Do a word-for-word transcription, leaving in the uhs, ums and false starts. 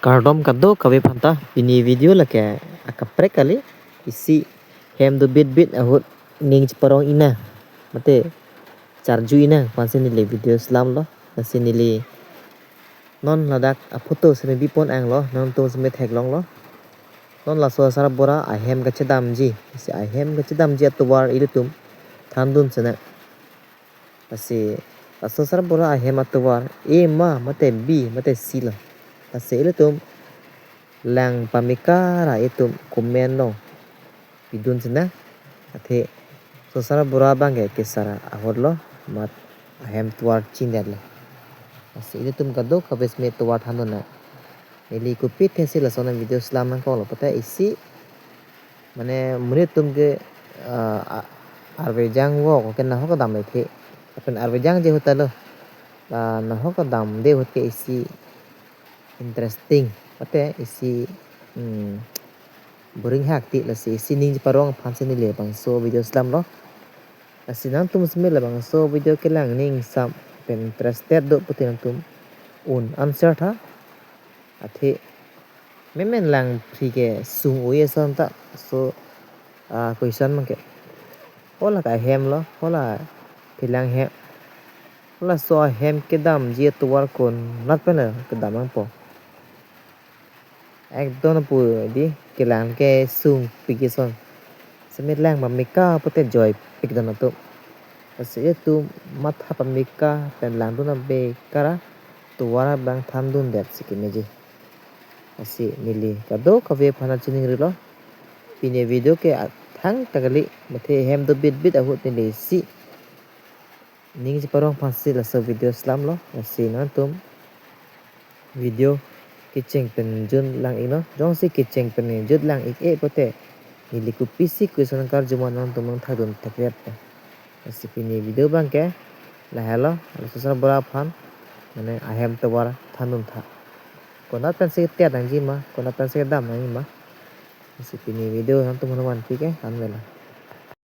Kardom kadokave aphanta, pini video lake akaprek kali, isi hem dobitbit ahut ning cheparong-iknang mate charju-iknang aphansi neli video selamlo. Lasi neli non ladak aphoto seme bipon anglo, nangtum seme theklonglo. Non laso Sarbura ahem kachedamji, lasi ahem kachedamji atovar ilitum thandun sinang. Lasi laso Sarbura ahem atovar A ma mate B mate C lo. Lasi ilitum lang pameka ra itum comment along pidun sinang. Athe laso Sarbura abangke kesar ahorlo, mat ahem tovar chingdetlo. Lasi ilitum kadokave seme tovar thandun nang. Neli kopi thesi lason avideo selam nangkoklo pulote isi, mane monit atum ke, ah, a-, arve jang vo ke nahok kedam lethe. Lapen arve jangji ahut ta lo. La nahok kedamde ahut ke isi interesting pulote isi, hmm, boring hak ti, lasi isi ning cheparong aphansi neli labangso video selamlo. Lasi nangtum seme labangso video kelang ning sam pen interested do pulote nangtum un-an share tha. Athe memen lang phri kesung oi ason ta, so, ah, question abangke, hala ahem lo, hala phelang hem, halaso ahem kedamji atovar konat pen kedam nangpo? Ekdom pu di kelang kesung pik ason. Seme lang pameka pulote joipik dam atum. Lasi itum matha pameka pen langdun abekar atovar abang thandundetsi kemeji. Lasi neli kadokave aphan chiningrilo. Pini video ke athang ta kali, mate hem dobitbit ahut neli isi ning cheparong aphansi laso video selamlo. Lasi nangtum video kecheng pen jut lang-iknon. Jongsi kecheng pen jut lang-ik-e pulote neli kopisi question karju ma nangtum nangthakdun thakret. Lasi pini video abangke lahelo, laso Sarbura aphan, mane ahem tovar thandun tha. Konat pensi tiat nangji ma, konat pensi kedam nangji ma. Lasi pini video nangtum aphan vanpi ke anvelo.